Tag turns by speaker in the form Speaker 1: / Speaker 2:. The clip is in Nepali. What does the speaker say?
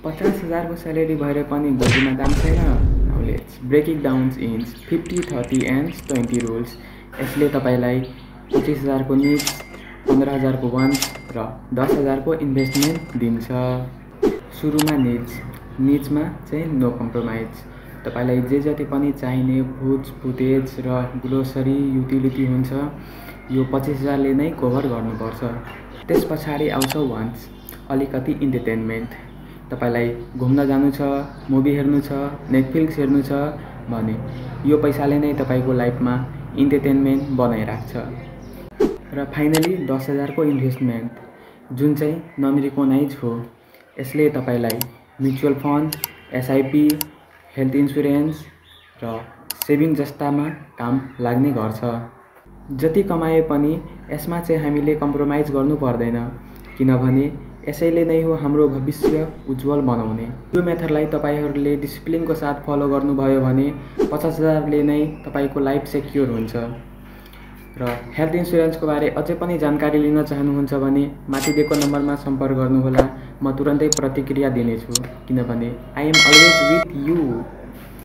Speaker 1: 50,000 को स्यालेरी भएर पनि गोजीमा दाम छैन। Now let's break it down in 50, 30 and 20 rules. यसले तपाईँलाई 25,000 को निड्स, 15,000 को वान्ट्स र 10,000 को इन्भेस्टमेन्ट दिन्छ। सुरुमा निड्समा चाहिँ नो कम्प्रोमाइज। तपाईँलाई जे जति पनि चाहिने फुड्स, फुटेज र ग्रोसरी, युटिलिटी हुन्छ यो 25,000 ले नै कभर गर्नुपर्छ। त्यस पछाडि आउँछ वान्ट्स, अलिकति इन्टरटेनमेन्ट। तपाईलाई घुम्न जानु छ, मुभी हेर्नु छ, नेटफ्लिक्स हेर्नु छ भने यो पैसाले नै तपाईको लाइफमा इन्टरटेनमेन्ट बनाइराख्छ। र फाइनली 10,000 को इन्भेस्टमेन्ट जुन चाहिँ नन रिकग्नाइज हो। यसले तपाईलाई mutual fund, SIP, health insurance र सेभिङ जस्तामा काम लाग्ने गर्छ। जति कमाए पनि यसमा चाहिँ हामीले कम्प्रोमाइज गर्नु पर्दैन, किनभने यसैले नै हो हाम्रो भविष्य उज्जवल बनाउने। यो मेथडलाई तपाईहरूले डिसिप्लिनको साथ फलो गर्नुभयो भने 50,000 ले नै तपाईको लाइफ सेक्योर हुन्छ। र हेल्थ इन्सुरेन्सको बारे अझै पनि जानकारी लिन चाहनुहुन्छ भने माथि दिएको नम्बरमा सम्पर्क गर्नुहोला। म तुरन्तै प्रतिक्रिया दिनेछु, किनभने I am always with you.